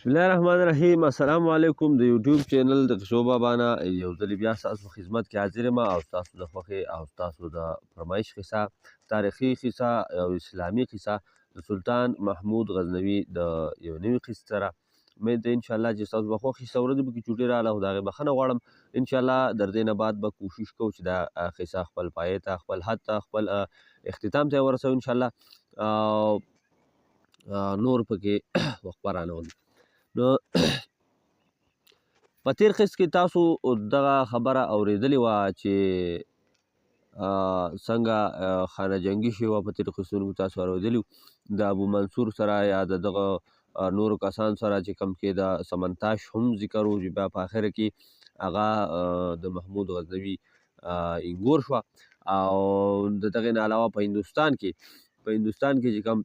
بسم الله الرحمن الرحیم. السلام علیکم. د یوټیوب چینل د قصو بابا نه یو ځل بیا ستاسو په خدمت کې حاضر یم او ستاسو د خوښې او ستاسو د فرمایش قصه، تاریخي قصه او اسلامي قصه د سلطان محمود غزنوي د یو نوي قصې سره. امید دی انشاءالله چې ستاسو به خوښ شي. څه ورځې به کې چوټي راغله، خو د هغې بخښنه غواړم. انشاءالله در دې نه بعد به کوشش کوو چې دا قصه خپل پای ته، خپل حد ته، خپل اختتام ته ورسوو انشاءالله، او نور پکې وقفه رانه ولو. نو په تیر قسط کې تاسو دغه خبره اورېدلې وه چې څنګه خانه جنګي شوې وه. په تیر قسطونو کې تاسو اورېدلي د ابو منصور سره یا د دغه نورو کسان سره چې کوم کې د سمنتاش هم ذکر و، چې بیا په آخره کې هغه د محمود غزنوي انګور شوه. او د دغې نه علاوه په هندوستان کې چې کوم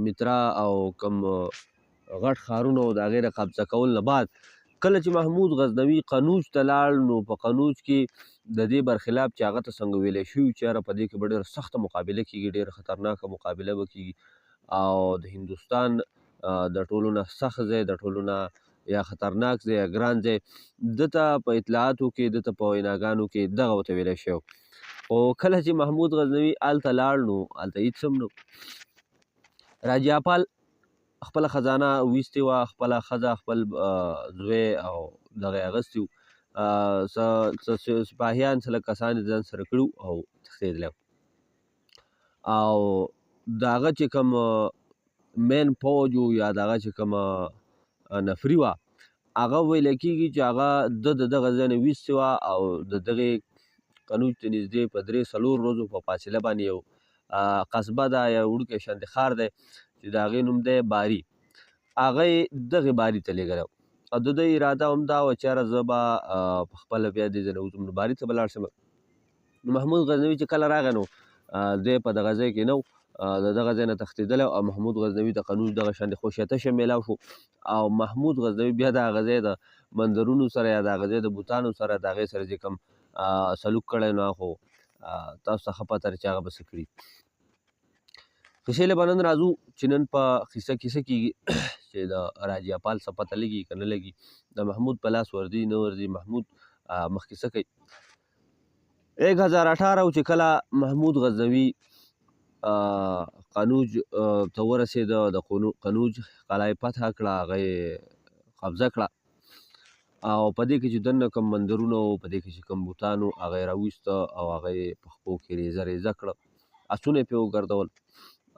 مترا او کوم غټ ښارونه او د هغې د قبضه کولو نه بعد کله چې محمود غزنوي قنوج ته لاړ، نو په قنوج کې د دې برخلاف چې هغه ته څنګه ویلی شوي چې یاره په دې کې به ډېره سخته مقابله کېږي، ډېره خطرناکه مقابله به کېږي، او د هندوستان د ټولو نه سخت ځای، د ټولو نه یا خطرناک ځای یا ګران ځای، ده ته په اطلاعاتو کې، ده ته په ویناګانو کې دغه ورته ویلی شوی. خو کله چې محمود غزنوي هلته لاړ، نو هلته هېڅ هم نه. راجاپال خپله خزانه ویستې وه، خپله ښځه، خپل زوی او دغه یې اخیستي وو، څه سپاهیان، څه لږ کسان یې ځان سره کړي او تښتېدلی. او د هغه چې کوم مین فوج و یا د هغه چې کوم نفري وه، هغه ویل کېږي چې هغه د دغه ځای نه ویستې وه او د دغې قنوج ته نږدې په 3-4 ورځو په فاصله باندې یو قصبه ده یا وړوکی شانتې ښار دی چې د هغې نوم دی باري، هغه یې دغې باري ته لېږلی. او د ده اراده هم دا وه چې یاره زه به په خپله بیا دې ځای نه وځم، نو باري ته به لاړ شم. نو محمود غزنوي چې کله راغی، نو دی په دغه ځای کې نه و، د دغه ځای نه تښتېدلی او محمود غزنوي د قنوج دغه شانتې خوشیته شه میلاو شو. او محمود غزنوي بیا د هغه ځای د منظرونو سره یا د هغه ځای د بوتانو سره د هغې سره چې کوم سلوک کړی، نو خو تاسو ته ښه پته ده چې هغه به څه کړي. قصې له به نن راځو چې نن په قصه کې څه کېږي، چې د راجیاپال څه پته لګي که نه لګي، د محمود په لاس ورځي نه ورځي، محمود مخکې څه کوي. 1018 و چې کله محمود غزنوي قنوج ته ورسېده، د قنوج قلا یې فتح کړه، هغه یې قبضه کړه. او په دې کې چې دننه کوم مندرونه وو، په دې کې چې کوم بوتان وو، هغه یې راویسته او هغه یې په خپو کې ریزه ریزه کړه، اسونه یې پرې وګرځول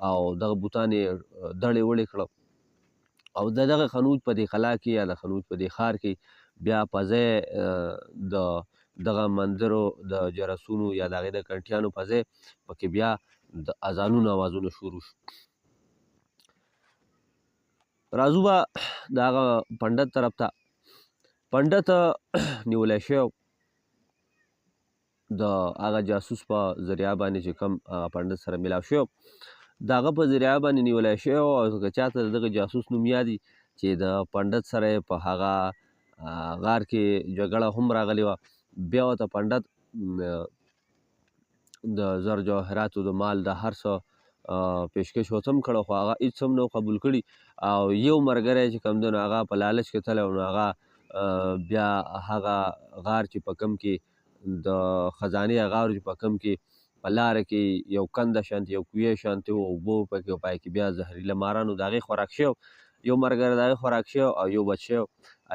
او دغه بوتان یې دړې وړې کړه. او د دغه قنوج په دې قلا کې یا د قنوج په دې ښار کې بیا په ځای د دغه مندرو د جرسونو یا د هغې د کنټیانو په ځای پکې بیا د اذانونو اوازونه شروع شو. راځو به د هغه پنډت طرف ته. پنډت نیولی شوی د هغه جاسوس په ذریعه باندې چې کوم هغه پنډت سره میلاو شوی، د هغه په ذریعه باندې نیولی شوی. او که چاته د دغه جاسوس نوم یاد وي چې د پنډت سره یې په هغه غار کې جګړه هم راغلې وه، بیا ورته پنډت د زر جواهراتو د مال د هر څه پیشکش ورته هم کړی، خو هغه هېڅ هم نه قبول کړي. او یو ملګری چې کوم دی، نو هغه په لالچ کې تللی و، نو هغه بیا هغه غار چې په کوم کې د خزانې غار چې په کوم کې په لاره کې یو کنده شانتې یو کویه شانتې وو، اوبه پکې وو، په هغې کې بیا زهریله مارانو د هغې خوراک شوی، یو ملګری د هغې خوراک شوی او یو بچ شوی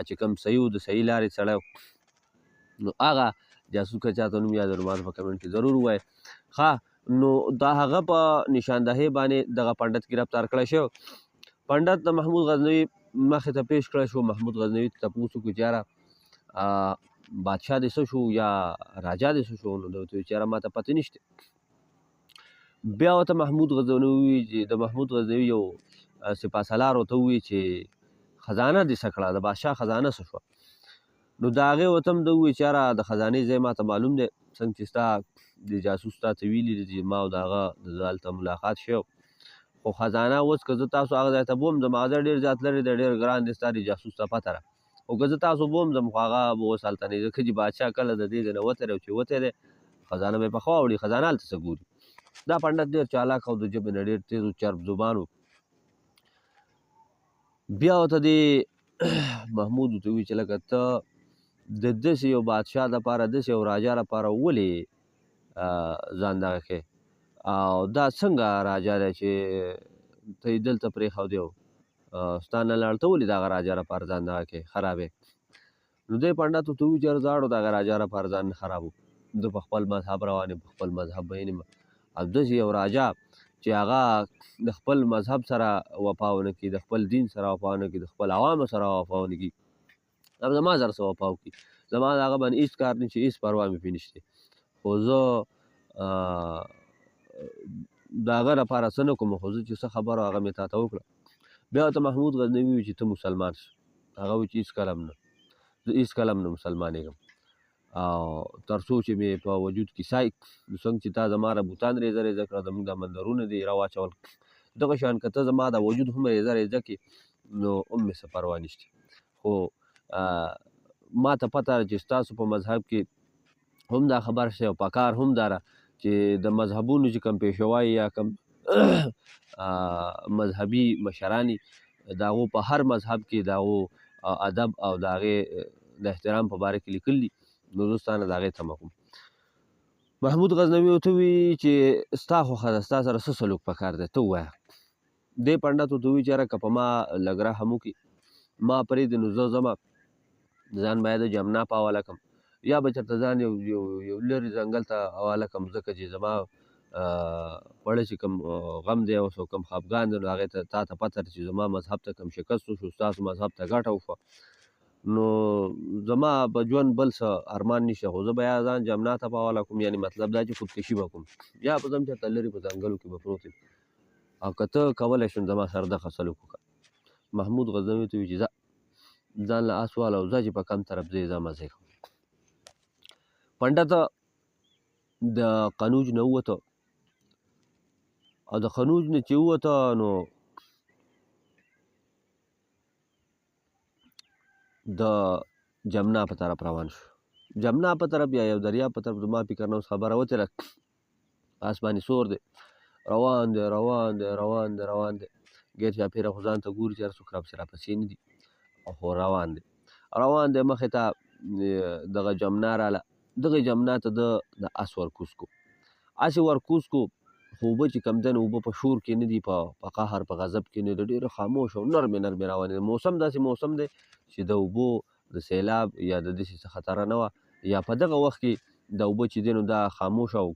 چې کوم صحیح و، د صحیح لارې سړی و. نو هغه جاسوس که چاته نوم یاد نو ماته په کمنټ کې ضرور ووایه. ښه، نو د هغه په نشاندهۍ باندې دغه پنډت ګرفتار کړی شو. پنډت د محمود غزنوي مخې ته پیش کړی شو. محمود غزنوي ته تپوس وکړو چې یاره بادشاه دې څه شو یا راجا دې څه شو؟ نو ده ورته وویل چې یاره ماته پته نشته. بیا ورته محمود غزنوي وویل چې د محمود غزنوي یو سپاه سالار ورته وویل چې خزانه دې څه کړه، د بادشاه خزانه څه شوه؟ نو د هغې ورته هم ده وویل چې یاره د خزانې ځای ماته معلوم دی، څنګه چې ستا د جاسوس تا ته ویلي دي چې ما او د هغه د هلته ملاقات شوی، خو خزانه اوس که زه تاسو هغه ځای ته بوم ځم، هغه ځای ډېر زیات لرې دی، ډېر ګران دی، ستا د جاسوس ته پته ده، خو که زه تاسو بوم ځم خو هغه به اوس هلته نه وي، ځکه چې بادشاه کله د دې ځای نه وتی دی او چې وتی دی خزانه به یې پخوا وړي، خزانه هلته څه ګوري. دا پنډت ډېر چالاک او د ژبې نه ډېر تېز و، چرب زبان و. بیا ورته دې محمود ورته وویل چې لکه ته د داسې یو بادشاه دپاره، داسې یو راجا دپاره ولې ځان دغه کوې، او دا څنګه راجا دی چې ته یې دلته پرېښودې او ستا نه لاړ، ته ولې د هغه راجا لپاره ځان دغه کوې، خرابې؟ نو دی پنډت ورته وویل چې یاره زه اړو د هغه راجا لپاره ځان نه خرابوم، زه په خپل مذهب روان یم، په خپل مذهب مین یم، او داسې یو راجا چې هغه د خپل مذهب سره وفا ونه کړي، د خپل دین سره وفا ونه کړي، د خپل عوامو سره وفا ونه کړي، او زما سره څه وفا وکړي، زما د هغه باندې هېڅ کار نشته، هېڅ پروا مې پرې نشته، خو زه د هغه لپاره څه نه کوم، خو زه چې څه خبره هغه مې تا ته وکړه. بیا ورته محمود غزنوي وویل چې ته مسلمان شه. هغه وویل چې هېڅکله هم نه، زه هېڅکله هم نه مسلمانېږم، او تر څو چې مې په وجود کې سای، نو څنګه چې تا زما بوتان ریزه ریزه کړه، زموږ دا مندرونه دې راواچول، دغه شان که ته زما د وجود هم ریزه ریزه کړې نو هم مې څه پروا نشته. خو ما ته پته ده چې ستاسو په مذهب کې هم دا خبر شته او پکار هم دا ده چې د مذهبونو چې کوم پیشوای یا کوم مذهبي مشران دي، د هغو په هر مذهب کې د هغو ادب او د هغې د احترام په باره کې لیکل دي، نو زه ستا نه د هغې تمه کوم. محمود غزنوي ورته وویل چې ستا خوښه ده، ستا سره څه سلوک پکار دی، ته ووایه. دې پنډت ورته وویل چې یاره که په ما لږ رحم وکړي، ما پرېږدي، نو زه ځمه ځان باید د جمنا په حواله کړم، یا به چېرته ځان یو یو یو لرې ځنګل ته حواله کړم، ځکه چې زما پړه چې کوم غم دی اوس او کوم خفګان دی، نو هغې ته تا ته پته ده چې زما مذهب ته کوم شکست وشو، ستاسو مذهب ته ګټه وشوه، نو زما په ژوند بل څه ارمان نشته، خو زه به یا ځان جمنا ته په حواله کوم، یعنې مطلب دا چې خودکشي به کوم، یا به ځم چېرته لرې په ځنګلو کې به پروت یم، او که ته کولی شې زما سره دغه سلوک وکړه. محمود غزنوي ته وویل چې ځه ځان له آس واله او ځه چې په کم طرف ځې، ځه مزې کوه. پنډت د قنوج نه ووته، او د قنوج نه چې ووته نو د جمنا په طرف روان شو. جمنا په طرف یا یو دریاب په طرف، زما فکر نه اوس خبره وتله، آس باندې سور دی، روان دی روان دی روان دی روان دی، ګیر چاپېره خو ځان ته ګوري چې هر څوک راپسې راپسې نه دي، او خو روان دی روان دی. مخې ته دغه جمنا راله، دغې جمنا ته ده د اس ورکوز کو، اس یې ورکوز کو، خو اوبه چې کوم دی نو اوبه په شور کې نه دي، په قهر په غضب کې نه دي، ډېرې خاموش او نرمې نرمې روانې دي. موسم داسې موسم دی چې د اوبو د سیلاب یا د داسې څه خطره نه وه، یا په دغه وخت کې د اوبه چې دی نو دا خاموش او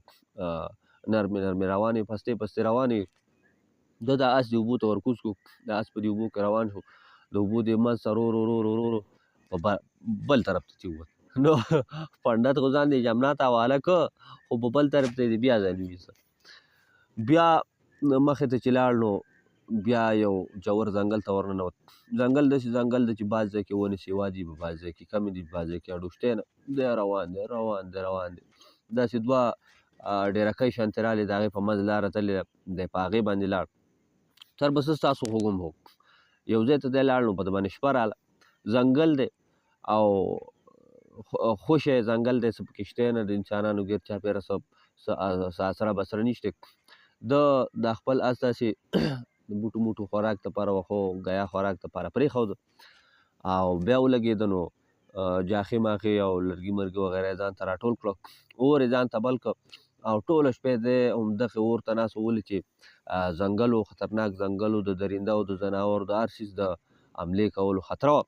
نرمې نرمې روانې، پستې پستې روانې. ده د اس د اوبو ته ورکوز کو، د اس په دې اوبو کې روان شو، د اوبو د منځ ته رو رو رو رو رو په بل طرف ته چې ووت، نو پنډت خو ځان دې جمنا ته حواله کړ، خو په بل طرف ته یې بیا ځان وویسته. بیا مخې ته چې لاړ نو بیا یو ژور ځنګل ته ورننوت. ځنګل داسې ځنګل دی چې بعض ځای کې ونې سیوا دي، په بعض ځای کې کمې دي، په بعض ځای کې اډو شته نه. دی روان دی روان دی روان دی، داسې دوه ډېرکۍ شانتې رالې، د هغې په منځ لاره تللې ده، دی په هغې باندې لاړ. تر به څه ستاسو خوږم هو یو ځای ته دی لاړ، نو په ده باندې شپه راله، ځنګل دی او خوشی ځنګل دی، څه پکې شته نه، د انسانانو ګیر چاپېره څه اسره بسره نشته. ده دا خپل اس داسې د بوټو موټو خوراک دپاره وخو ګیا خوراک دپاره پرېښود او بیا ولګېده، نو جاخې ماخې او لرګي مرګي وغیره یې ځان ته راټول کړه، اور یې ځان ته بل کړ او ټوله شپه دی همدغې اور ته ناست و. ولې چې ځنګل و، خطرناک ځنګل و، د درنده او د ځناورو د هر څیز د حملې کولو خطره وه.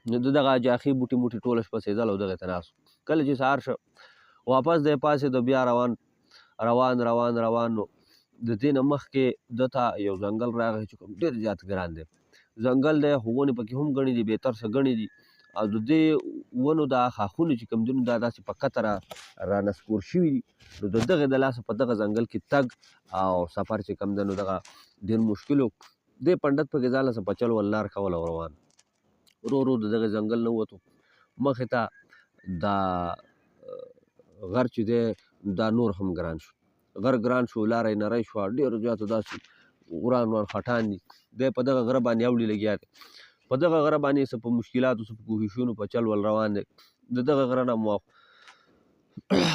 نو ده دغه جاخې بوټي موټي ټوله شپه څیزل او دغې ته ناست و. کله چې سهار شو واپس دی پاڅېده، بیا روان روان روان روان. نو د دې نه مخکې ده ته یو ځنګل راغی چې کوم ډېر زیات ګران دی ځنګل دی، خو ونې پکې هم ګڼې دي، بې ترسه ګڼې دي، او د دې ونو دا ښاخونه چې کوم دي نو دا داسې په کته را نسکور شوي دي. نو د دغې د لاسه په دغه ځنګل کې تګ او سفر چې کوم دی نو دغه ډېر مشکل و. دې پنډت پکې ځان له څه په چل ول لار کوله او روان ورو ورو د دغې ځنګل نه ووتو. مخې ته دا غر چې دی دا نور هم ګران شو، غر ګران شو، لاره یې نرۍ شوه، ډېر زیاتو داسې وران وران خټان دي. دی په دغه غره باندې اوړي لګیا دی، په دغه غره باندې څه په مشکلاتو څه په کوششونو په چل ول روان دی. د دغه غره نه مو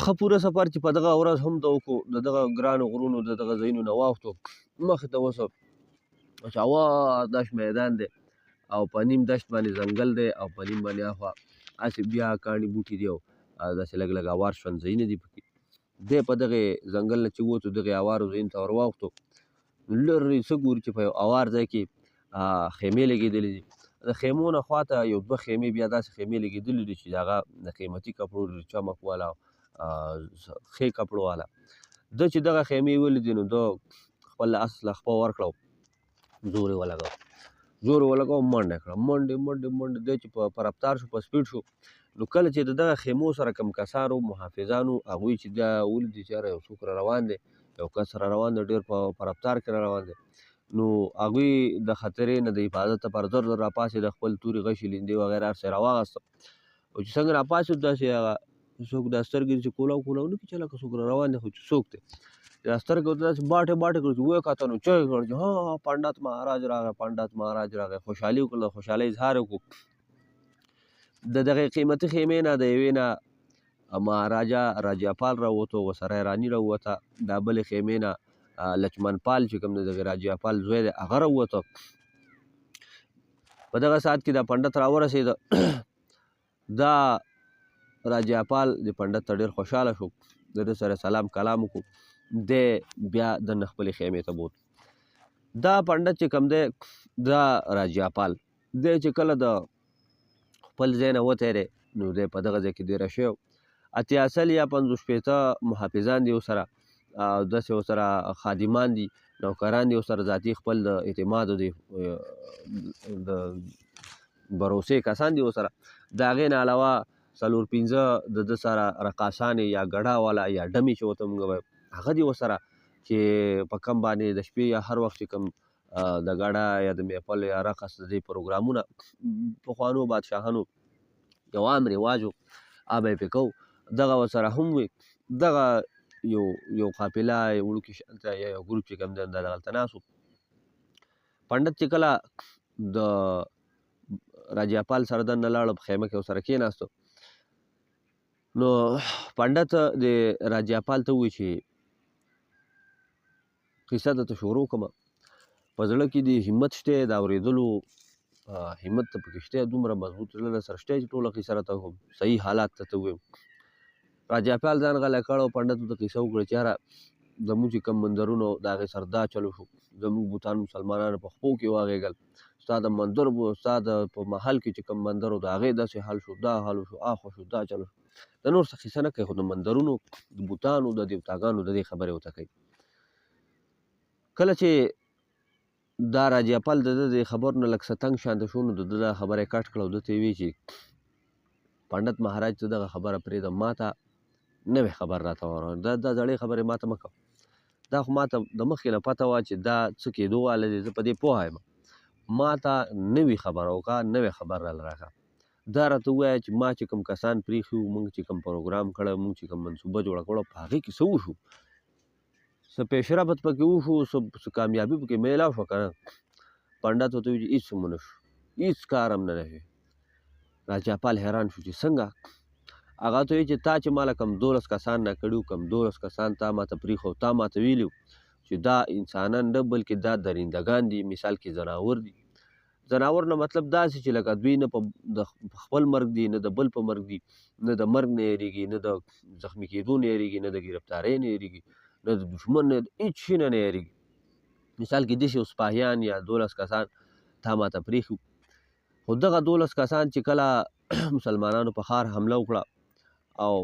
ښه پوره سفر چې په دغه ورځ هم ده وکړو، د دغه ګرانو غرونو د دغه ځایونو نه واوښتو، مخې ته اوس چې هوار دشت میدان دی، او په نیم دشت باندې ځنګل دی او په نیم باندې اخوا هسې بیا کاڼي بوټي دي او داسې لږ لږ اوار شوند ځایونه دي پکې. دی په دغې ځنګل نه چې ووتو دغې اوارو ځایونو ته ور واوښتو، نو لرې څه ګوري چې په یو اوار ځای کې خیمې لګېدلې دي. د خیمو نه خواته یو دوه خیمې بیا داسې خیمې لګېدلې دي چې هغه د قیمتي کپړو چمک والا، ښې کپړو والا. ده چې دغه خیمې ولیدې نو ده خپل اس له خپه ورکړه، زور یې ولګاوه، زور یې ولګاوه، منډه یې کړه، منډې منډې منډې. دی چې په رفتار شو، په سپیډ شو، نو کله چې د دغه خیمو سره کوم کسان وو، محافظان وو، هغوی چې دا ولیدې چې یاره یو څوک را روان دی، یو کس را روان دی، ډېر په رفتار کې را روان دی، نو هغوی د خطرې نه د حفاظت لپاره زر زر راپاڅېده، خپل تورې غشي لیندۍ وغیره هر څه یې راواغسته. او چې څنګه راپاڅېد داسې هغه څوک دا سترګې چې کولاو کولاو نه کړي چې لکه څوک را روان دی، خو چې څوک دی دا سترګې ورته داسې باټې باټې کړې چې ویې کاته نو چغې کړ چې ها پنډت مهاراج راغی، پنډت مهاراج راغی. خوشحالي وکړه، د خوشحالۍ اظهار یې وکړو. د دغې قیمتي خیمې نه د یوې نه مهاراجا راجاپال راووتو، ورسره راني راووته. دا بلې خیمې نه لچمن پال چې کوم دی دغې راجاپال زوی دی هغه راووته. په دغه ساعت کې دا پنډت راورسېده. دا راجاپال د پنډت ته ډېر خوشحاله شو، د ده سره سلام کلام وکړو، دی بیا دننه خپلې خیمې ته بوت. دا پنډت چې کوم دی دا راجاپال دی چې کله د خپل ځای نه وتی دی نو دی په دغه ځای کې دېره شوی، 80 سل یا 50 شپېته محافظان دي ورسره، او داسې ورسره خادمان دي، نوکران دي ورسره، ذاتي خپل د اعتماد او د بروسې کسان دي ورسره. د هغې نه علاوه څلور پنځه د ده سره رقاصانې یا ګډا والا یا ډمې چې ورته مونږ وایو هغه دي ورسره، چې په کم باندې د شپې یا هر وخت چې کوم د ګډا یا د میپل یا رقص د دې پروګرامونه پخوانو بادشاهانو یو عام رواج و، هغه به یې پرې کوو، دغه ورسره هم وي. دغه یو قافله یو وړوکي شانته یا یو ګروپ چې کوم دی دا دغلته ناست و. پنډت چې کله د راجاپال سره دننه لاړو په خیمه کې ورسره کښېناستو، نو پنډت د راجاپال ته وویل چې قصه درته شروع کړم، په زړه کې دې همت شته، د اورېدلو همت ته پکې شته، دومره مضبوط زړه در سره شته چې ټوله قصه راته وکړم، صحیح حالات ته ووایم. راجاپال ځان غلی کړ او پنډت ورته قصه وکړه چې یاره زموږ چې کوم مندرونه د هغې سره دا چلو شو، زموږ بوتان مسلمانانو په خپو کې واغېږل، ستا د مندر ستا د په محل کې چې کوم مندر و د هغې داسې حال شو، دا حال شو، اخوا شو، دا چلو شو. د نور څه قصه نه کوي، خو د مندرونو، د بوتانو، د دیوتاګانو د دې خبرې ورته کوي. کله چې دا راجاپال د ده د خبرو نه لږ څه تنګ شانته شو، نو د ده دا خبره یې کټ کړه او ده ته یې ویې چې پنډت مهاراج ته دغه خبره پرېږده، ما ته نوې خبر راته واوره، دا زړې خبرې ما ته مه کوه، دا خو ما ته د مخکې نه پته وه چې دا څه کېدو والی دی، زه په دې پوهه یم، ما ته نوې خبره وکړه، نوې خبر راله راکړه، دا راته ووایه چې ما چې کوم کسان پرېښي وو، موږ چې کوم پروګرام کړی، موږ چې کوم منصوبه جوړه کړه، په هغې کې څه وشو، څه پیشرفت پکې وشو، څه کامیابي پکې میلاو شوه که نه؟ پنډت ورته وویل چې هېڅ هم ونه شو، هېڅ کار هم نه دی شوی. راجاپال حیران شو چې څنګه؟ هغه ته ویل چې تا چې ماله کوم 12 کسان راکړي وو، کوم 12 کسان تا ماته پرېښو، تا ماته ویلي وو چې دا انسانان نه بلکې دا درندګان دي، مثال کې ځناور دي. ځناور نه مطلب داسې چې لکه دوی نه په خپل مرګ دي، نه د بل په مرګ دي، نه د مرګ نه یریږي، نه د زخمي کېدو نه یریږي، نه د ګرفتارۍ نه یریږي، نه د دښمن نه، هېڅ شي نه نه یریږي. مثال کې داسې یو سپاهیان یا 12 کسان تا ماته پرېښي وو، خو دغه 12 کسان چې کله مسلمانانو په ښار حمله وکړه او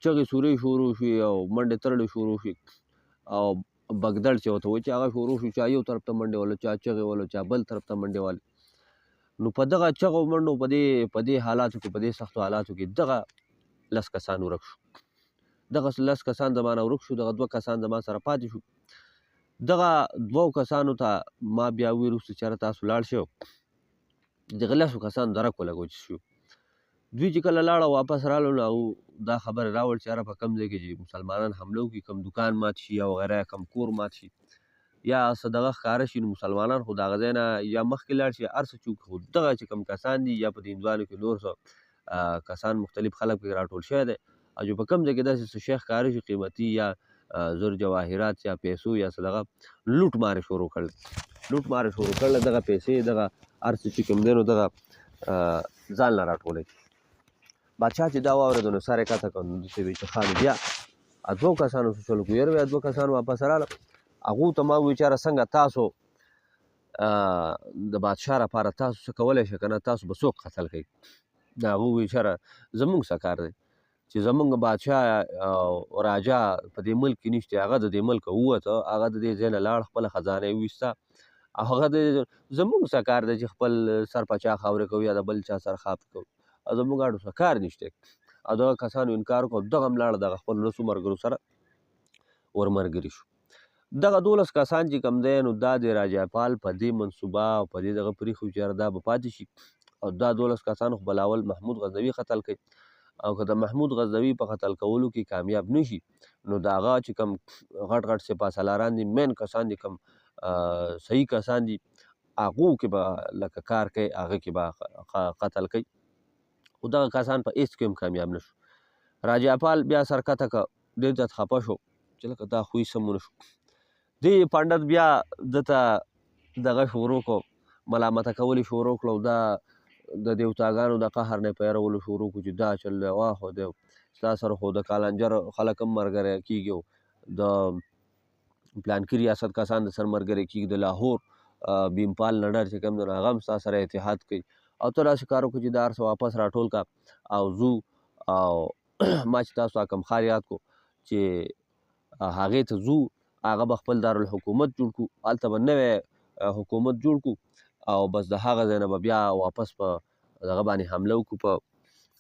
چغې سورې شروع شوې او منډې ترړې شروع شوې او بګدړ چې ورته وایي چې هغه شروع شو، چا یو طرف ته منډې ولې، چا چغې ولې، چا بل طرف ته منډې ولې. نو په دغه چغو منډو په دې حالاتو کې، په دې سختو حالاتو کې دغه 10 کسان ورک شو، دغه 10 کسان زما نه ورک شو، دغه 2 کسان زما سره پاتې شو. دغه 2 کسانو ته ما بیا وویل وروسته چې یاره تاسو لاړ شئ، دغه 10 کسانو درک ولګوه چې شو. دوی چې کله لاړه واپس رالو نو هغو دا خبره راوړل چې یاره په کوم ځای کې چې مسلمانان حمله وکړي، کوم دوکان مات شي یا وغیره، کوم کور مات شي یا څه دغه ښکاره شي، نو مسلمانان خو د هغه ځای نه یا مخکې لاړ شي هر څه چې وکړي، خو دغه چې کوم کسان دي یا په دې هندوانو کې نور څه کسان مختلف خلک پکې راټول شوی دی، او چې په کوم ځای کې داسې څه شی ښکاره شي قیمتي یا زر جواهرات یا پیسو یا څه دغه، لوټ مارې شروع کړل، لوټ مارې شروع کړل، دغه پیسې دغه هر څه چې کوم دی نو دغه ځان له راټولوي. بادشاه چې دا واورېده نو سر یې کښته کړ، نو داسې ویې چې ښه نو بیا دوو کسانو څه چل وکړو؟ یاره بیا دوه کسان واپس راغله، هغو ته ما وویل چې یاره څنګه تاسو د بادشاه لپاره تاسو څه کولی شئ که نه، تاسو به څوک قتل کوئ؟ هغه وویل چې یاره زموږ څه کار دی چې زمونږ بادشاه او راجا په دې ملک کې نشته، هغه د دې ملک ووته، هغه د دې ځای نه لاړ، خپله خزانه یې وویسته، او هغه د زمونږ څه کار دی چې خپل سر په چا خاورې کوو یا د بل چا سر خاپ کوو، او زمونږ اړو څه کار نشته. او دغه کسانو انکار وکړ، دغه هم لاړ، دغه خپلو لسو ملګرو سره ورملګري شو. دغه 12 کسان چې کوم دی نو دا د راجاپال په دې منصوبه او په دې دغه پرېښي چې یاره دا به پاتې شي، او دا 12 کسان خو بلاول محمود غزنوي قتل کوي، او که د محمود غزنوي په قتل کولو کې کامیاب نه شي نو د هغه چې کوم غټ غټ سپاه سالاران دي، مین کسان دي، کوم صحیح کسان دي، هغو کې به لکه کار کوي، هغه کې به قتل کوي. خو دغه کسان په هېڅ کې هم کامیاب نه شو. راجاپال بیا سر کښته کړ، ډېر زیات خفه شو چې لکه دا خو یې سم ونه شو. دې پنډت بیا ده ته دغه شروع کړو، ملامته کول یې شروع کړو، دا د دیوتاګانو د قهر نه یې په یارولو شروع کړو چې دا چل دی، واه خو دی ستا سره خو د کالنجر خلک هم ملګری کېږي، او د پلانکي ریاست کسان د سر ملګری کېږي، د لاهور بیمپال نډر چې کوم دی نو هغه هم ستا سره اتحاد کوي، او ته داسې کار وکړه چې دا هر څه واپس راټول کړه او ځو. او ما چې تاسو کوم ښار یاد کړو چې هغې ته ځو، هغه به خپل دارالحکومت جوړ کړو، هلته به نوی حکومت جوړ کړو، او بس د هغه ځای نه به بیا واپس په دغه باندې حمله وکړو، په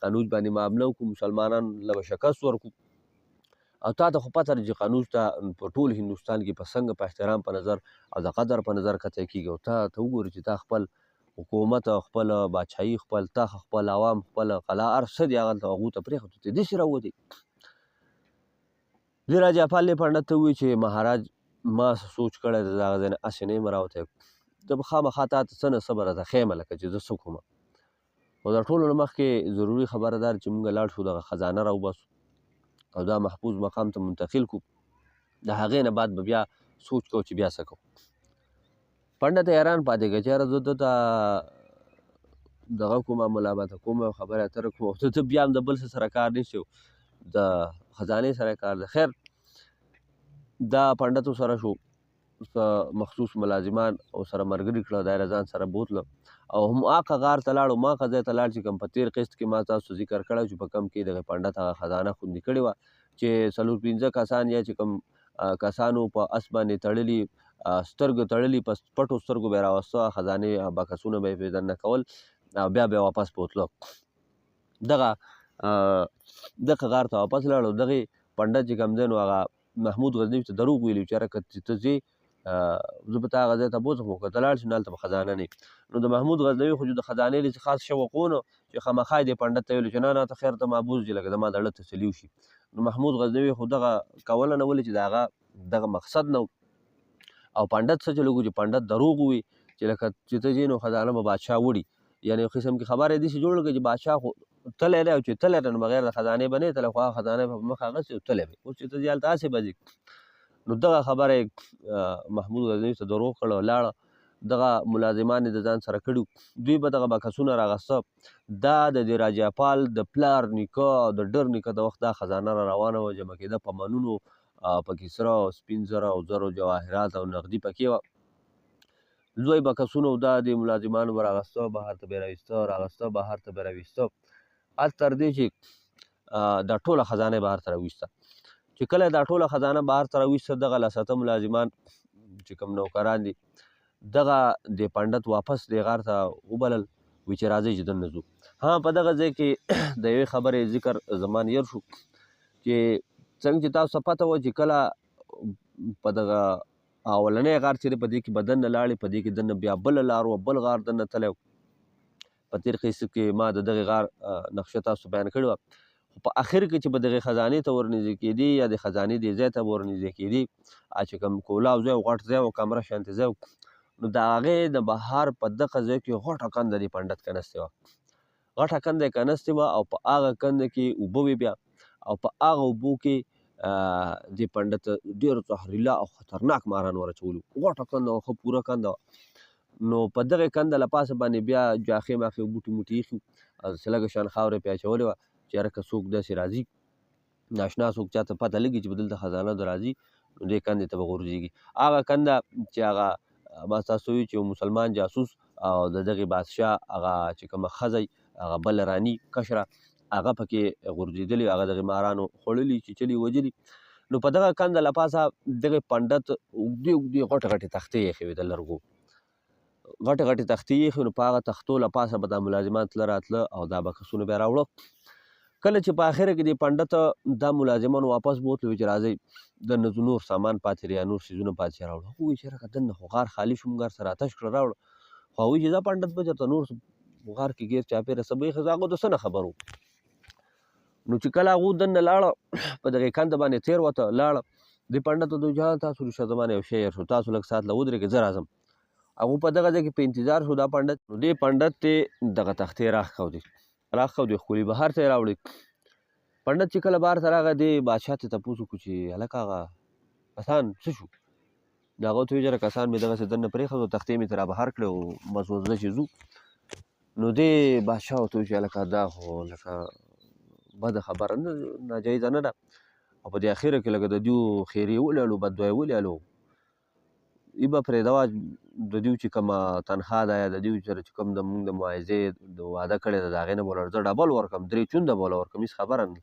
قنوج باندې به حمله وکړو، مسلمانان له به شکست ورکړو. او تا ته خو پته ده چې قنوج ته په ټول هندوستان کې په څنګه په احترام په نظر او د قدر په نظر کتل کېږي، او تا ته وګورې چې تا خپل حکومت، خپل بادشاهي، خپل تخت، خپل عوام، خپل قلا، هر څه دې هغلته هغو ته پرېښود، ته داسې راووتې. دې راجاپال دې پنډت ته وویل چې مهاراج ما څه سوچ کړی دی، زه هغه ځای نه هسې نه یم راوتی، زه به خامخا تا ته څه نه څه به راته ښیم لکه چې زه څه کوم. خو د ټولو نه مخکې ضروري خبره دا ده چې موږ لاړ شو دغه خزانه راوباسو او دا محفوظ مقام ته منتقل کړو، د هغې نه بعد به بیا سوچ کوو چې بیا څه کوو. پنډت حیران پاتې کړ چې یاره زه ده ته دغه کومه ملامته کومه خبره اتره کومه، ته ته بیا هم د بل څه سره کار نشي، د خزانې سره کار دی. خیر دا پنډتو سره شو، څه مخصوص ملازمان او سره ملګري کړه، دا یې ځان سره بوتله او هم هغه غار ته لاړ، هم هغه ځای ته لاړ چې کوم په تېر قسط کې ما تاسو ذکر کړی چې په کوم کې دغه پنډت هغه خزانه خوندي کړې وه چې څلور پنځه کسان یا چې کوم کسانو په اس باندې تړلي سترګو تړلي په پټو سترګو به یې راوسته، خزانې بکسونه به یې پرې دننه کول او بیا به یې واپس بوتلو. دغه دغه غار ته واپس لاړ او دغې پنډت چې کوم دی نو هغه محمود غزنوي ته دروغ ویلي چې یاره که ته ځې زه به تا هغه ځای ته بوځم، خو که ته لاړ شې نو هلته به خزانه نه وي. نو د محمود غزنوي خو چې د خزانې له څه خاص شوق و نو چې خامخا یې دې پنډت ته ویلو چې نه نه ته خیر ته ما بوځه لکه زما د زړه تسلي وشي. نو محمود غزنوي خو دغه کوله نه، ولې چې د هغه دغه مقصد نه و. او پنډت څه چل وکړو چې پنډت دروغ ووایي چې لکه چې ته ځې نو خزانه به بادشاه وړي، یعنې یو قسم کې خبره یې داسې جوړه کړه چې بادشاه خو تللی دی او چې تللی دی نو بغیر د خزانې به نه تللی، خو هغه خزانه به په مخه اخیستې او تللی به، اوس چې ته ځې هلته هسې به ځې. نو دغه خبره یې محمود غزنوي ته دروغ کړه او لاړه. دغه ملازمان یې د ځان سره کړي، دوی به دغه بکسونه راغسته. دا د دې راجاپال د پلار نیکه او د ډر نیکه د وخت دا خزانه را روانه وه، جمع کېده په منونو، پکې سره او سپین زره او زرو جواهرات او نغدي پکې وه. لوی بکسونه او دا د ملازمانو به راغسته، بهر ته به یې راویسته، راغسته بهر ته به یې راویسته، حتی تر دې چې دا ټوله خزانه یې بهر ته راویسته. چې کله دا ټوله خزانه بهر ته راویسته، دغه لس اته ملازمان چې کوم نوکران دي دغه د پنډت واپس دې غار ته وبلل، وی چې راځئ چې دننه ځو. ها په دغه ځای کې د یوې خبرې ذکر زمان ير شو چې څنګه چې تاسو ته پته وه چې کله په دغه اولنی غار چې په دې کې به دننه لاړې، په دې کې دننه بیا بله لار وه، بل غار دننه تللی و. په تېر قسط کې ما د دغې غار نقشه تاسو بیان کړې وه. خو په اخر کې چې به دغې خزانې ته ورنږدې کېدې یا د خزانې دې ځای ته به ورنږدې کېدې، چې کوم کولاو ځای و، غټ ځای و، کمره شانتې ځای و، نو د هغې د بهر په دغه ځای کې غټه کنده دې پنډت کنستې وه. غټه کنده یې کنستې وه او په هغه کنده کې اوبه وې بیا، او په هغه اوبو کې دې پنډت ډېر زهریله او خطرناک ماران ور اچولي وو. غټه کنده وه، ښه پوره کنده وه. نو په دغې کنده له پاسه باندې بیا جاخې ماخې او بوټي موټي ایښي او داسې لږه شان خاوره یې پرې اچولې وه چې یاره که څوک داسې راځي، ناشنا څوک چاته پته لګي چې په دلته خزانه ده راځي، نو دې کندې ته به غورځېږي. هغه کنده چې هغه ما تاسو وی چې یو مسلمان جاسوس او د دغې بادشاه هغه چې کومه ښځه هغه بله راني کشره هغه پکې غورځېدلې، هغه دغې مارانو خوړلي، چیچلي، وژلي. نو په دغه کنده له پاسه دغې پنډت اوږدې اوږدې غټې غټې تختې ایښې وې، د لرګو غټې غټې تختې یې ایښې. نو په هغه تختو له پاسه به دا ملازمان تله راتله او دا بکسونه بیا راوړو. کله چې په آخره کې دې پنډت دا ملازمان واپس بوتلو چې راځئ دننه ځو، نور سامان پاتې دی یا نور څیزونه پاتې شي راوړو. هغوی وایي چې یاره که دننه خو غار خالي شو، موږ هر څه راتش کړه راوړو. خو هغوی چې دا پنډت به چېرته نور غار کې ګیر چاپېره څه به ایښي، هغه د څه نه خبر وو. نو چې کله هغو دننه لاړه په دغې کنده باندې تېر وته لاړه، دې پنډت ته وویل چې تاسو رښتیا زما نه یو شی هېر شو، تاسو لږ ساعت له ودرېږئ زه راځم. هغو په دغه ځای کې په انتظار شو. دا پنډت نو دې پنډت ته دغه تختې راښکودې راښکودې، ښکلي بهر ته یې راوړې. پنډت چې کله بهر ته راغی دې بادشاه ته تپوس وکړو چې هلکه هغه کسان څه شو؟ نو هغه ورته وویل یاره کسان مې دغسې دننه پرېښودل، تختې مې ترې رابهر کړې او بس اوس ځه چې ځو. نو دې بادشاه ورته وویل چې هلکه دا خو لکه بده خبره نه، ناجایزه نه ده، او په دې اخره کې لکه د دیو خیرې ولالو، بددعا یې ولالو، ای به پرېږده وه د دیو چې کومه تنخوا ده یا د دیو سره چې کوم د موږ د معاوضې د وعده کړې ده د هغې نه به ورله زه ډبل ورکړم، درې چونده به ورله ورکړم، هېڅ خبره نه.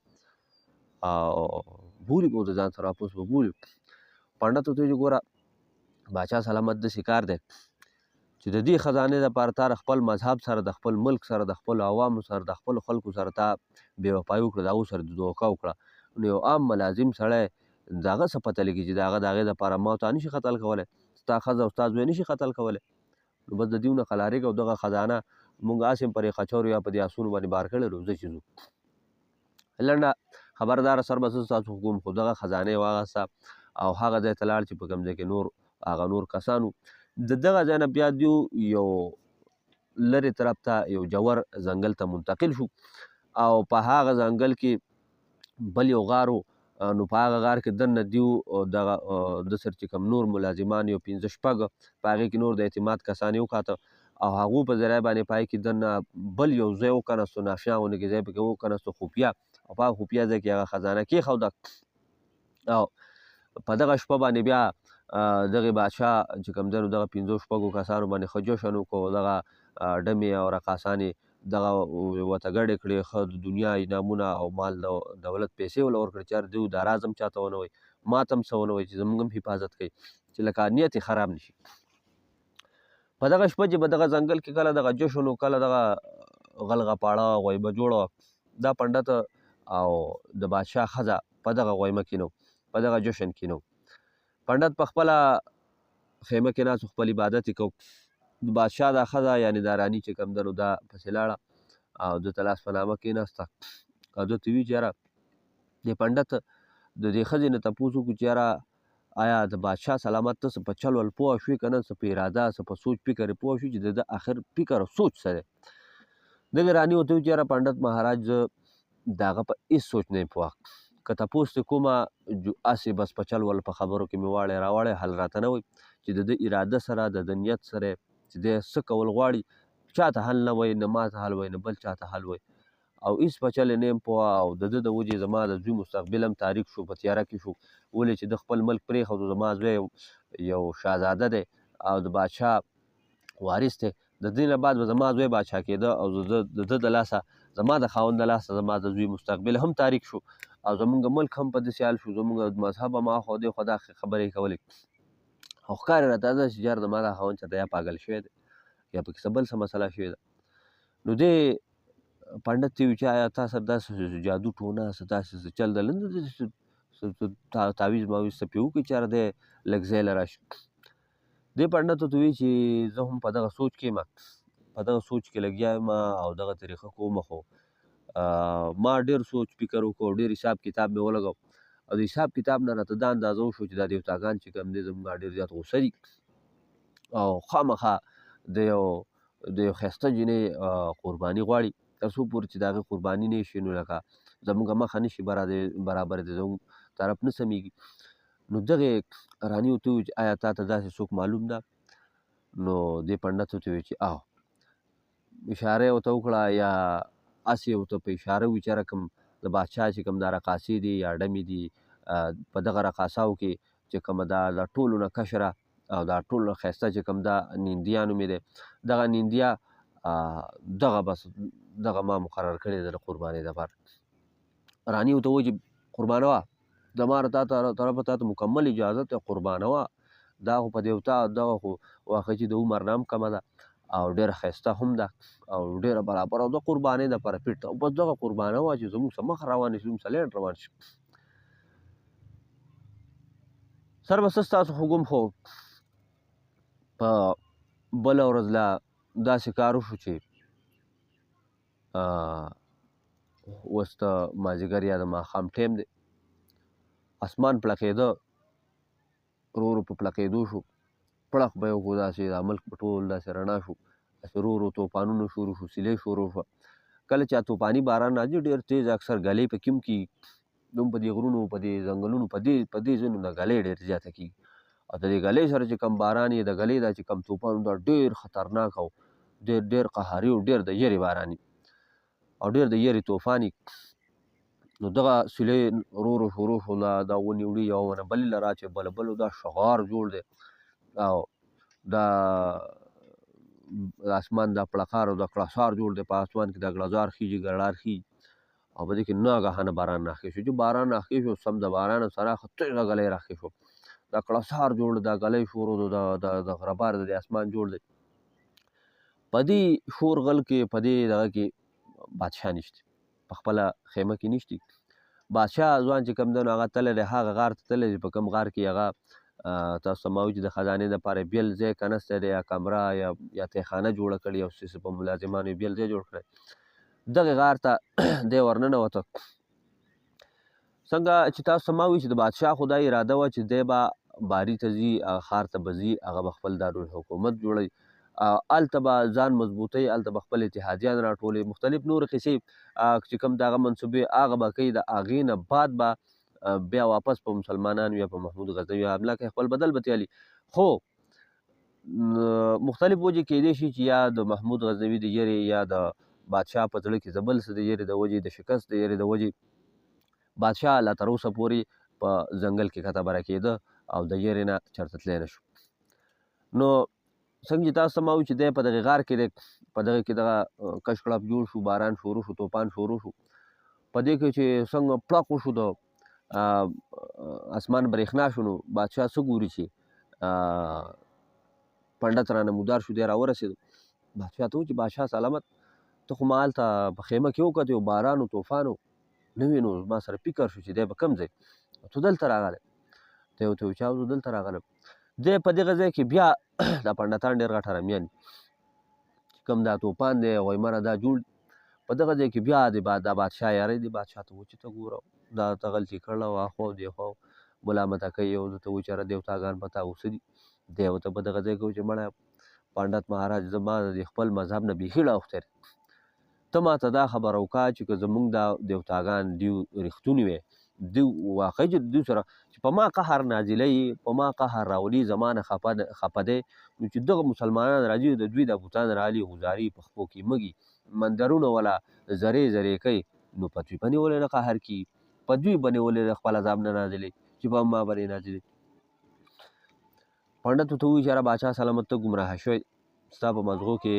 او بولي به د ځان سره واپس به بولي. پنډت ورته وویل چې ګوره باچا سلامت داسې کار دی چې د دې خزانې دپاره تا د خپل مذهب سره، د خپل ملک سره، د خپلو عوامو سره، د خپلو خلکو سره تا بې وفایي وکړه، د هغو سره د دوکه وکړه. نو یو عام ملازم سړی د هغه څه پته لګي چې د هغه د هغې دپاره ما او تا نشي قتل کولی، ستا ښځه او ستا زوی نشي قتل کولی. نو بس د دیو نه قلارېږه او دغه خزانه موږ هسې هم پرې خچورو یا په دې اسونو باندې بار کړی نو ځه چې ځو. لنډه خبرداره سر به زه ستاسو کوم، خو دغه خزانه یې واخیسته او هغه ځای ته لاړ چې په کوم ځای کې نور هغه نور کسان وو. د دغه ځای نه بیا دیو یو لرې طرف ته یو جور ځنګل ته منتقل شو او په هغه ځنګل کې بل یو غار و. نو په هغه غار کې دننه دیو دغه د سر چې کوم نور ملازمان یو پنځه شپږ په هغې کې نور د اعتماد کسان یې وکاته او هغو په ذریعه باندې په هغې کې دننه بل یو ځای وکنستو، ناشنا غوندې ځای پکې وکنستو خفیه، او په هغه خفیه ځای کې هغه خزانه کېښوده. او په دغه شپه باندې بیا دغې بادشاه چې کوم دی نو دغه پنځو شپږو کسانو باندې ښه جشن وکړو، دغه ډمې او رقاصانې دغه ورته ګډې کړې، ښه د دنیا انعامونه او مال دولت پیسې ورله ورکړې چې یاره دوی دا راز هم چاته ونه وایي، ماته هم څه ونه وایي چې زموږ هم حفاظت کوي چې لکه نیت یې خراب نه شي. په دغه شپه چې په دغه ځنګل کې کله دغه جشن و، کله دغه غل غپاړه غویمه جوړه وه، دا پنډت او د بادشاه ښځه په دغه غویمه کې نه وو، په دغه جشن کې نه وو. پنډت په خپله خیمه کې ناست و، خپل عبادت یې کو. د بادشاه دا ښځه یعنې دا راني چې کوم ده نو دا پسې لاړه او ده ته لاس په نامه کېناسته او ده ته ویل چې یاره دې پنډت د دې ښځې نه تپوس وکړو چې یاره آیا د بادشاه سلامت ته څه په چل ول پوه شوې که نه، څه په اراده څه په سوچ فکر یې پوه شوې چې د ده اخر فکر او سوچ څه دی. دغې راني ورته وویل چې یاره پنډت مهاراج زه د هغه په هېڅ سوچ نه یم پوه، که تپوس دې کومه جو هسې بس په چل ول په خبرو کې مې واړی راواړی حل راته نه وایي چې د ده اراده سره د ده نیت سره چې دی څه کول غواړي چاته حل نه وایي، نه ماته حل وایي نه بل چاته حل وایي، او هېڅ په چل یې نه یم پوه. او د ده د وجې زما د زوی مستقبل هم تاریک شو، په تیاره کې شو، ولې چې ده خپل ملک پرېښود، زما زوی یو شاهزاده دی او د بادشاه وارث دی، د دې نه بعد به زما زوی بادشاه کېده او د ده د لاسه زما د خاوند د لاسه زما د زوی مستقبل هم تاریک شو او زمونږ ملک هم په داسې حال شو، زمونږ مذهب هم اخوا دېخوا دا خبرې یې کولې. او ښکاري راته داسې چې یار زما دا خاوند چېرته یا پاګل شوی دی یا پکې څه بل څه مسله شوې ده. نو دې پنډت ته وویل چې آیا تا سره داسې جادو ټونا څه داسې څه چل ده، څه تعویذ ماویذ څه پرې وکړي چې یاره دی لږ ځای له راشي. دې پنډت ورته وویل چې زه هم په دغه سوچ کې یم، په دغه سوچ کې لګیا یم او دغه طریقه کوم، خو ما ډېر سوچ فکر وکړو، ډېر حساب کتاب مې ولګاو او د حساب کتاب نه راته دا اندازه وشو چې دا دیوتاګان چې کوم دی زموږ ډېر زیات غوسه دي او خامخا د یو ښایسته جینۍ قرباني غواړي، تر څو پورې چې د هغې قرباني نه شي نو لکه زموږ مخه نه شي برابرې، زموږ طرف نه سمېږي. نو دغې راني ورته وویل چې آیا تا ته داسې څوک معلوم ده؟ نو دې پنډت ورته وویل چې آو، اشاره یې ورته وکړه یا هسې یې ورته په اشاره وي چې یاره کوم د بادشاه چې کوم دا رقاصې دي یا ډمې دي، په دغه رقاصاو کې چې کومه دا د ټولو نه کشره او دا ټولو نه ښایسته چې کوم دا نیندیا نومې دی، دغه نیندیا دغه بس دغه ما مقرر کړې ده د قربانۍ دپاره. راني ورته وویل چې قربانوه، زما تا طرفه تا ته مکمل اجازت دی، قربانوه، دا خو په دیوتا دغه خو واقعي چې د عمر نه هم کمه ده او ډېره ښایسته هم ده او ډېره برابره او د قربانۍ دپاره فټ ده، او بس دغه قربانوه چې زموږ څه مخ روان شي، زموږ څه لنډ روان شي. سر به څه ستاسو حکم، خو په بله ورځ لا داسې کار وشو چې اوس د مازدیګر یا د ماښام ټایم دی، اسمان پړقېده، ورو ورو په پړقېدو شو، پړق به یې وکړو، داسې دا ملک به ټول داسې رڼا شو، داسې ورو ورو توپانونه شروع شو، سیلۍ شروع شوه. کله چې توپاني باران راځي ډېر تېز، اکثر ږلۍ پکې هم کېږي، هم په دې غرونو په دې ځنګلونو په دې ځایونو دا ږلۍ ډېر زیاته کېږي، او د دې ږلۍ سره چې کوم باران یې، د ږلۍ دا چې کوم توپان دا ډېر خطرناک او ډېر ډېر قهري او ډېر د یرې باران وي او ډېر د یرې توفان وي. نو دغه سیلۍ ورو ورو شروع شو، دا ونې وړي یوه ونه بلې له راچي بله بل، دا شغار جوړ دی او دا اسمان دا پړقار او دا کړسار جوړ دی، په اسمان کې دا ګړزار خیژي، ګړار خیژي، او په دې کې ناګهانه باران راښکې شو. چې باران راښکې شو، سم د باران سره ښه تېزه ږلۍ راښکې شو، دا کړسار جوړ دی، دا ږلۍ شروع ده، دا د غربار د اسمان جوړ دی. په دې شور غل کې په دې دغه کې بادشاه نشته، په خپله خیمه کې نشتی. بادشاه ځوان چې کوم دی نو هغه تللی دی، هغه غار ته تللی دی، په کوم غار کې هغه تاسو ته ما وویل چې د خزانې دپاره یې بېل ځای کنستی دی، یا کمره یا تهخانه جوړه کړې، او څه په ملازمانو یې بېل ځای جوړ کړی. دغې غار ته دی ورننوته. څنګه چې تاسو ته ما وویل چې د بادشاه خو دا اراده وه چې دی به باري ته ځي، هغه ښار ته به ځي، هغه به خپل دارالحکومت جوړوي، هلته به ځان مضبوطوي، هلته به خپل اتحادیان راټولوي، مختلف نورې قصې چې کوم د هغه منصوبې هغه به کوي. د هغې نه بعد به بیا واپس په مسلمانانو یا په محمود غزنوي حمله کوي، خپل بدل به ترې اخلي. خو مختلف وجې کېدای شي چې یا د محمود غزنوي د یرې یا د بادشاه په زړه کې څه بل څه د یرې د وجې، د شکست د یرې د وجې، بادشاه لا تر اوسه پورې په ځنګل کې کته بره کېده او د یرې نه چېرته تللی نه شو. نو څنګه چې تاسو ته ما وویل چې دی په دغې غار کې دی، په دغې کې دغه کش کړپ جوړ شو، باران شروع شو، توپان شروع شو. په دې کې چې څنګه پړق وشو، د اسمان برېښنا شو، نو بادشاه څه ګوري چې پنډت رانمودار شو، دی راورسېدو. بادشاه ته وویل چې بادشاه سلامت، ته خو ما هلته په خیمه کې وکتې او باران و توفان و نه وي، نو زما سره فکر شو چې دی به کوم ځای، ته دلته راغلی. دی ورته وویل چې زه دلته راغلم. دی په دغه ځای کې بیا دا پنډتان ډېر غټ حرامیان دي چې کوم دا توپان دی غویمره دا جوړ په دغه ځای کې بیا د دا بادشاه یاري دی، بادشاه ته وویل چې ته ګوره دا ته غلطي کړله او اخوا او دېخوا ملامته کوي او ده ته وویل چې یاره دیوتاګان په تا غوسه دي. دی ورته په دغه ځای کې وویل چې مړه پنډت مهاراج زما د خپل مذهب نه بیخي ړاوښتی دی، ته ما ته دا خبره وکړه چې که زمونږ دا دیوتاګان دیو رښتوني وی، دیو واقعي چې دوی سره چې په ما قهر نازلوي، په ما قهر راولي، زما نه خفه دی، نو چې دغه مسلمانان راځي د دوی دا بتان رالي غزاري په خپو کې مږي مندرونه ولا ذرې ذرې کوي، نو په دوی باندې ولې نه قهر کېږي، په دوی باندې ولې خپل عذاب نه نازلوي چې په ما باندې نازلوي. پنډت ورته وویل چې یاره باچا سلامت ته ګمراه شوی، ستا په مزغو کې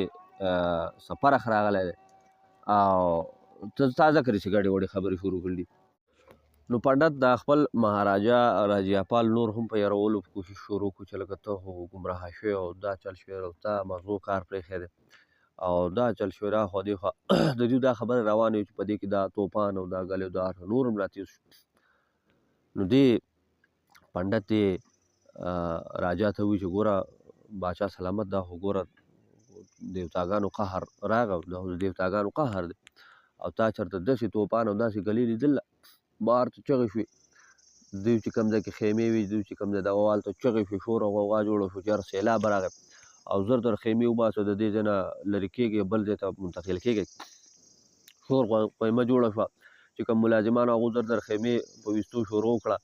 څه فرق راغلی دی او ته تازه کړې چې ګډې وډې خبرې شروع کړي. نو پنډت د خپل مهاراجا راجیاپال نور هم په یارولو په کوشش شروع کړو چې لکه ته خو ګمراه شوی او دا چل شوی او تا مزغو کار پرېښی دی او دا چل شوی را خوا دې خوا. د دوی دا خبره روانه وي چې په دې کې دا توپان او دا ګلې او دا نور هم راتېز شو. نو دې پنډت یې راجا ته وویل چې ګوره باچا سلامت، دا خو ګوره دیوتاګانو قهر راغی، دا خو د دیوتاګانو قهر دی او تا چېرته داسې توپان او داسې ګلې لیدله، بهر ته چغې شوې، دوی چې کوم ځای کې خیمې وې، دوی چې کوم ځای دغه هلته چغې شوې، شور او غوغا جوړه شوه چې یاره سیلاب راغی او زر تر خیمې وباسه، د دې ځای نه لرې کېږي بل ځای ته منتقل کېږي. شور غویمه جوړه شوه چې کوم ملازمانو هغو زر تر خیمې په ویستو شروع کړه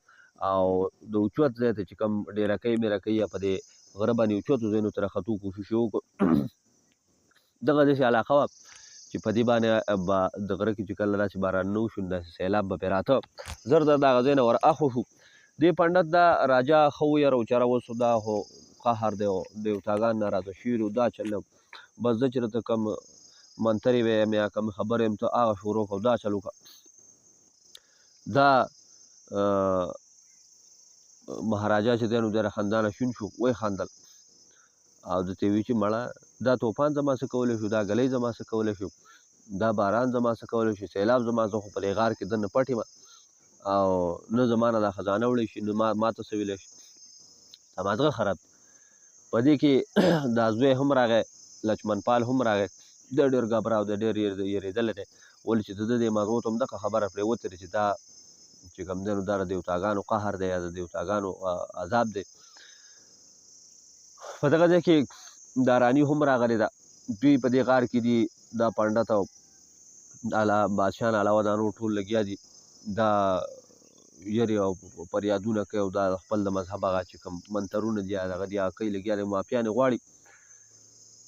او د اوچت ځای ته چې کوم ډېرکۍ میرکۍ یا په دې غره باندې اوچتو ځایونو ته راختو کوشش یې وکړو. دغه داسې علاقه وه چې په دې باندې به د غره کې چې کله داسې بارانونه وشو نو داسې سیلاب به پرې راته، زر زر د هغه ځای نه ور اخو شو. دې پنډت دا راجا ښه ویره چې یاره اوس دا خو قهر دی او دیوتاګان ناراضه شوي دي، دا چل دی، بس زه چې درته کوم منترې ویم یا کوم خبرې یم ته هغه شروع کړه او دا چل وکړه. دا مهاراجا چې دی نو دی خندانه شین شو، ویې خندل او ده ته یې وویل چې مړه دا توپان زما څه کولی شو، دا ږلۍ زما څه کولی شو، دا باران زما څه کولی شو، سیلاب زما، زه خو په دې غار کې دننه پټ یم او نه زما نه دا خزانه وړی شي، نه ما ته څه ویلی شي، دا مازغه خراب دی. په دې کې دا زوی هم راغی، لچمن پال هم راغی، دی ډېر ګبره او دی ډېر یېرېدلی دی، ولې چې د ده دې مازغو ته هم دغه خبره پرېوتې ده چې دا چې کوم دی نو دا د دیوتاګانو قهر دی یا د دیوتاګانو عذاب دی. په دغه ځای کې دا راني هم راغلې ده، دوی په دې غار کې دي، دا پنډت او بادشاه نه علاوه دا نور ټول لګیا دي، دا یرې او فریادونه کوي او دا خپل د مذهب هغه چې کوم منترونه دي هغه دي هغه کوي، لګیا دي معافیانې غواړي.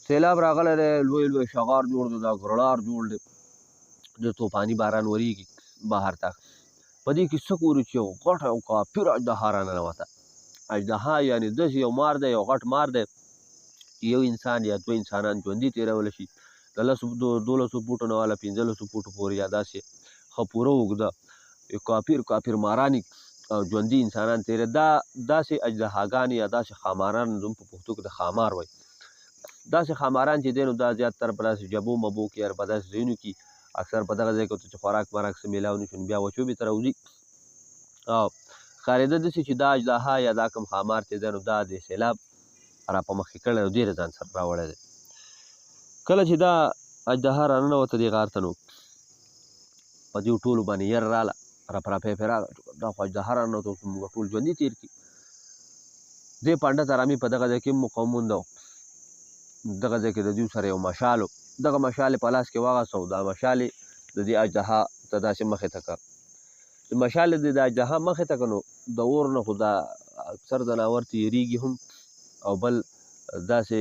سیلاب راغلی دی، لوی لوی شغار جوړ دی، دا ګرړار جوړ دی، ډېر توپاني باران وریږي بهر ته. په دې کې څه ګوري چې یو غټه او کافر اژدها راننوته. اژدها یعنې داسې یو مار دی، یو غټ مار دی چې یو انسان یا دوه انسانان ژوندي تېرولی شي، د لسو دولسو فوټو نه والا پنځلسو فوټو پورې یا داسې ښه پوره اوږده کافر کافر ماران او ژوندي انسانان تېروي. دا داسې اژدهاګانې یا داسې ښاماران، زموږ په پښتو کې د ښامار وایي، داسې ښاماران چې دی نو دا زیات تر په داسې جبو مبو کې یا په داسې ځایونو کې اکثر په دغه ځای کې چې خوراک مراک څه میلاو نه شي نو بیا وچوبې ته راوځي. او ښکارېده داسې چې دا اژدها یا دا کوم ښامار چې دی نو دا د سیلاب را په مخکې کړی او ډېر ځان سره راوړی دی. کله چې دا اژدها راننوته دې غار ته نو په دې ټولو باندې یره راله، رپرپی پرې راغله، دا خو اژدها راننوته اوس موږ ټول ژوندي تېر کړي. دې پنډت ارامي په دغه ځای کې موقع ومونده، دغه ځای کې د دوی سره یو مشال و، دغه مشال یې په لاس کې واغسته او دا مشال یې د دې اژدها ته داسې مخې ته کړ. چې مشال یې د اژدها مخې ته کړ نو د اور نه خو دا اکثر ځناور تېرېږي هم، او بل داسې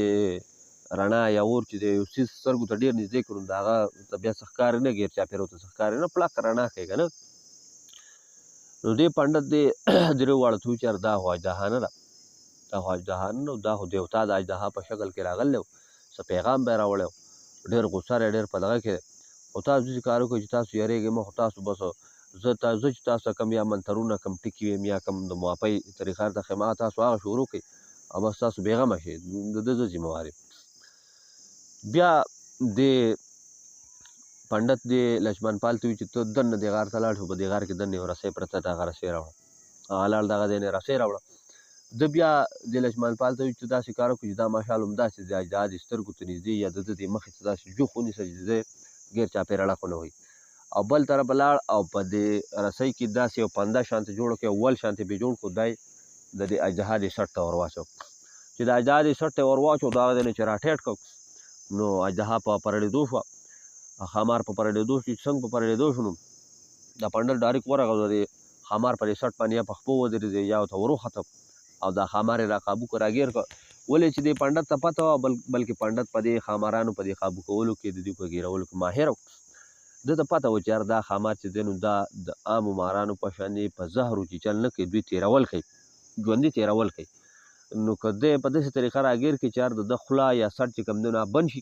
رڼا یا اور چې د یو څیز سترګو ته ډېر نږدې کړو نو د هغه ته بیا څه ښکاري نه، ګیر چاپېره ورته څه ښکاري نه، پړق رڼا کوي که نه. نو دې پنډت دې درېو واړو ته وویل چې یاره دا خو اژدها نه ده، دا خو اژدها نه ده، دا خو دیوتا د اژدها په شکل کې راغلی و، څه پیغام به یې راوړی و، ډېر غوسه دی، ډېر په دغه کې دی، خو تاسو داسې کار وکړئ چې تاسو یېرېږئ مه، خو تاسو بس زه زه چې تاسو ته کوم یا منترونه کوم ټکي ویم یا کوم د معافۍ طریقه درته ښیم هغه تاسو هغه شروع کړئ او بس تاسو بېغمه شئ، د ده زه ذمه وار یم. بیا دې پنډت دې لچمن پال ته وویل چې ته دننه دې غار ته لاړ شو، په دې غار کې دننه یو رسۍ پرته ده، هغه رسۍ راوړه. هغه لاړ دغه ځای نه یې رسۍ راوړه. ده بیا دې لچمن پال ته وویل چې ته داسې کار وکړه چې دا مشال همداسې د اژدها دې سترګو ته نږدې یا د ده دې مخې ته داسې جوخ ونیسه چې د ده ګیر چاپېره ړق ونه وهي. او بل طرف لاړ او په دې رسۍ کې داسې یو پنده شانته جوړه کړه، یو ول شانته پرې جوړ کړو، دی د دې اژدها دې سټ ته ور واچو. چې د اژدها دې سټ ته ور واچو، دغه ځای نه چې راټیټ کړ نو اژدها په پرړېدو شوه، ښامار په پرړېدو شو، چې څنګه په پرړېدو شو نو دا پنډل ډاریک ورغی او د دې ښامار په دې سټ باندې یا په خپو ودرېدی یا ورته وروخته او دا ښامار یې راقابو کړ، راګیر کړ. ولې چې دې پنډت ته پته وه، بلکې پنډت په دې ښامارانو په دې قابو کولو کې د دوی په ګیرولو کې ماهر و. ده ته پته وه چې یار دا ښامار چې دی نو دا د عامو مارانو په شان دی، په زهرو چیچل نه کوي، دوی تېرول کوي، ژوندي تېرول کوي. نو که دی په داسې طریقه راګیر کړي چې یار د ده خوله یا سټ چې کوم دی نو هغه بند شي،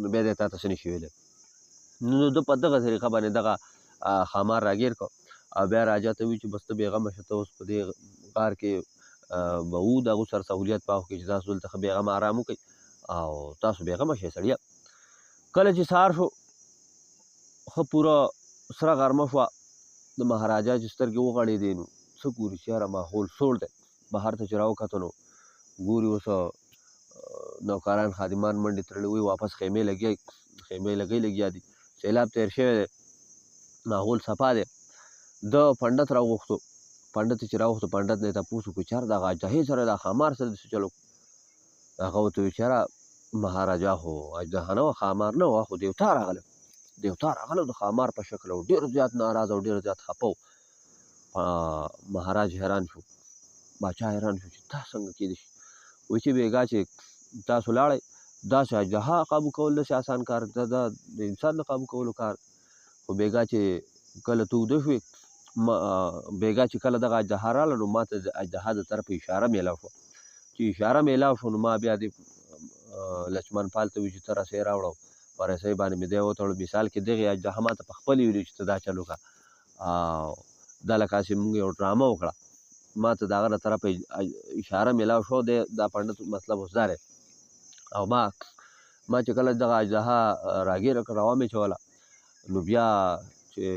نو بیا دی تا ته څه نه شي ویلی. نو ده په دغه طریقه باندې دغه ښامار راګیر کړ او بیا راجا ته وویل چې بس ته بېغمه شه، ته اوس په دې غار کې به وو د هغو سره سهولیت په کې چې تاسو دلته ښه بېغمه ارام وکړئ او تاسو بېغمه شئ سړیه. کله چې سهار شو، ښه پوره سره غرمه شوه، د مهاراجا چې سترګې وغړېدې نو څه ګوري چې یاره ماحول سوړ دی. بهر ته چې راوکته نو ګوري اوس نوکران خادمان منډې ترړي، وایي واپس خیمې لګیا، خیمې لګۍ لګیا دي، سیلاب تېر شوی دی، ماحول صفا دی. ده پنډت راوغوښتو، پنډت چې راوغوښتو، پنډت نه یې تپوس وکړو چې یاره دغه اژدهې سره دا ښامار سره داسې چل وکړو. هغه ورته وویل چې یاره مهاراجا خو اژدها نه وه، ښامار نه وه، خو دیوتا راغلی، دیوتا راغلی د ښامار په شکل و، ډېر زیات ناراضه او ډېر زیات خفه و. مهاراج حیران شو، باچا حیران شو چې دا څنګه کېدای شي؟ وایي چې بېګا چې تاسو لاړئ، داسې اژدها قابو کول داسې اسان کار، دا د انسان د قابو کولو کار. خو بېګا چې کله ته اوده شوې، ما بېګا چې کله دغه اژدها راغله، نو ما ته د اژدها د طرفه اشاره میلاو شوه. چې اشاره میلاو شوه، نو ما بیا دې لچمن پال ته وویل چې ته رسۍ راوړه، په رسۍ باندې مې دی وتړو. مثال کې دغې اژدها ما ته په خپلې ویلي چې ته دا چل وکړه، او دا لکه هسې مونږ یو ډرامه وکړه، ما ته د هغه له طرفه اشاره میلاو شوه. دی دا پنډت مطلب اوس دا دی. او ما چې کله دغه اژدها راګیره کړه، راومې چوله، نو بیا چې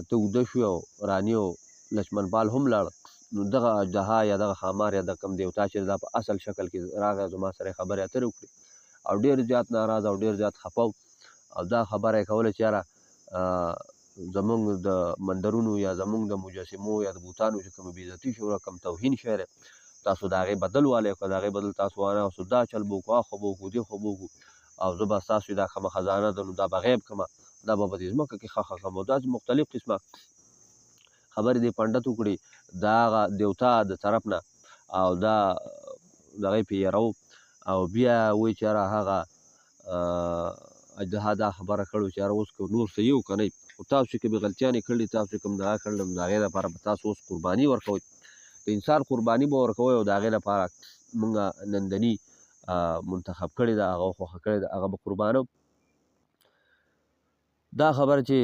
ته اوده شوې او راني او لچمن پال هم لاړ، نو دغه اژدها یا دغه ښامار یا د کوم دیوتا چې دا په اصل شکل کې راغی، زما سره یې خبرې اترې وکړې او ډېر زیات ناراضه او ډېر زیات خفه و. او دا خبره یې کوله چې یاره زمونږ د مندرونو یا زمونږ د مجسمو یا د بوتانو چې کومه بې عزتي شوې وه، کوم توهین شوی دی، تاسو د هغې بدل والی، که د هغې بدل تاسو وانه واخیستو، دا چل به وکړو، هاخوا به وکړو، دې خوا به وکړو، او زه به ستاسو دا کومه خزانه ده نو دا به غیب کړم، دا به په دې ځمکه کې ښخه کړم. او داسې مختلف قسمه خبرې دې پنډت وکړي د هغه دیوتا د طرف نه، او دا دغه یې پرې یروو. او بیا وایي چې یاره هغه اژدها دا خبره کړې چې یاره اوس که نور څه یو که نه، خو تاسو چې کومې غلطیانې کړي، تاسو چې کوم دغه کړل، نو د هغې لپاره به تاسو اوس قرباني ورکوئ، د انسان قرباني به ورکوئ. او د هغې لپاره مونږ نندني منتخب کړې ده، هغه خوښه کړې ده، هغه به قربانو. دا خبره چې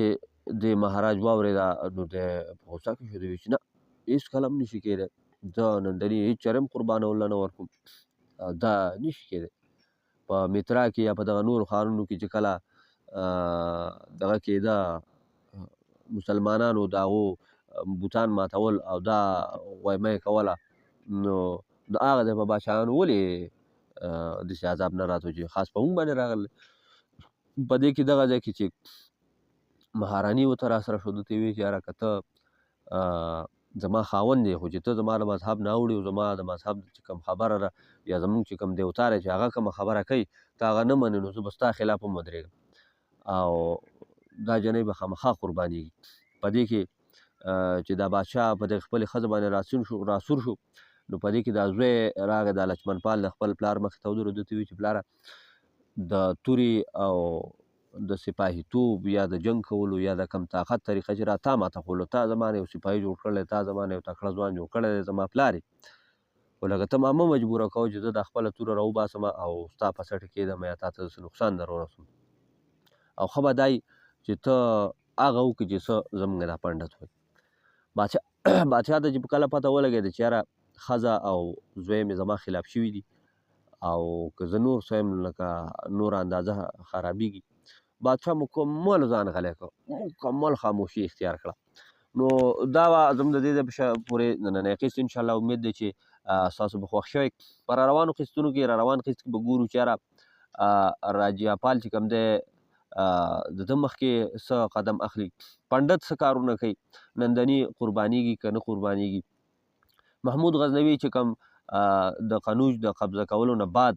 د مهاراج واورېده، نو دی په غوسه کې شو، دی وایي چې نه، هېڅ کله هم نشي کېدی، زه نندني هېڅ چېرې هم قربانولو نه ورکوم، دا نشي کېدی. په میترا کې یا په دغه نورو ښارونو کې چې کله دغه کېده، مسلمانانو د هغو بوتان ماتول او دا غویمه یې کوله، نو د هغه ځای په بادشاهانو ولې داسې عذاب نه راتلو چې خاص په موږ باندې راغلی؟ په دې کې دغه ځای کې چې مهاراني ورته راسره شو، ده ته یې وویل چې یاره که ته زما خاوند یې، خو چې ته زما له مذهب نه اوړې او زما د مذهب چې کوم خبره ده یا زمونږ چې کوم دیوتا دی چې هغه کومه خبره کوي ته هغه نه منې، نو زه به ستا خلاف هم ودرېږم او دا جنۍ به خامخا قربانېږي. په دې کې چې دا بادشاه په دې خپلې ښځې باندې راسور شو، نو په دې کې دا زوی راغی، دا لچمن پال د خپل پلار مخې ته ودرېد، ده ته وویل چې پلاره د تورې او د سپاهیتوب یا د جنګ کولو یا د کم طاقت طریقه چې را تا ماته ښوولو، تا زما نه یو سپاهي جوړ کړی، تا زما نه یو تکړه ځوان جوړ کړی دی، زما پلار یې، خو لکه ته ما مه مجبوره کوه چې زه دا خپله توره راوباسم او ستا په څټه کېږدم یا تا ته څه نقصان در ورسوم، او ښه به دا وي چې ته هغه وکړې چې څه زمونږ دا پنډت وایي. بادشاه ته چې په کله پته ولګېده چې یاره ښځه او زوی مې زما خلاف شوي دي او که زه نور څه یم لکه نوره اندازه خرابېږي، بادشاه مکمل ځان غلی کړ، مکمل خاموشي اختیار کړه. نو دا وه زموږ د دې ځای پورې نننی قسط. انشاءالله امید دی چې ستاسو به خوښ شوی. په را روانو قسطونو کې، را روان قسط کې به ګورو چې یاره راجیاپال چې کوم دی د ده مخکې څه قدم اخلي، پنډت څه کارونه کوي، نندني قربانیږي که نه قربانیږي، محمود غزنوي چې کوم د قنوج د قبضه کولو نه بعد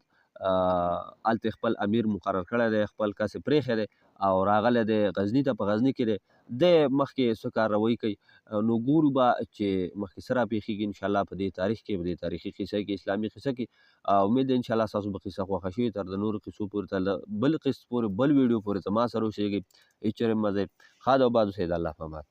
هلته خپل امیر مقرر کړی دی، خپل کس یې پرېښی دی او راغلی دی غزني ته، په غزني کې دی، دی مخکې څه کارروایي کوي، نو ګورو به چې مخکې څه راپېښېږي انشاءالله په دې تاریخ کې، په دې تاریخي قصه کې، اسلامي قصه کې. امید دی انشاءالله ستاسو به قصه خوښه شي. تر د نورو قصو پورې، تر بل قسط پورې، بل ویډیو پورې زما سره اوسېږئ، هېڅ چېرې مه ځئ. ښاد او باد اوسئ، د الله په امان.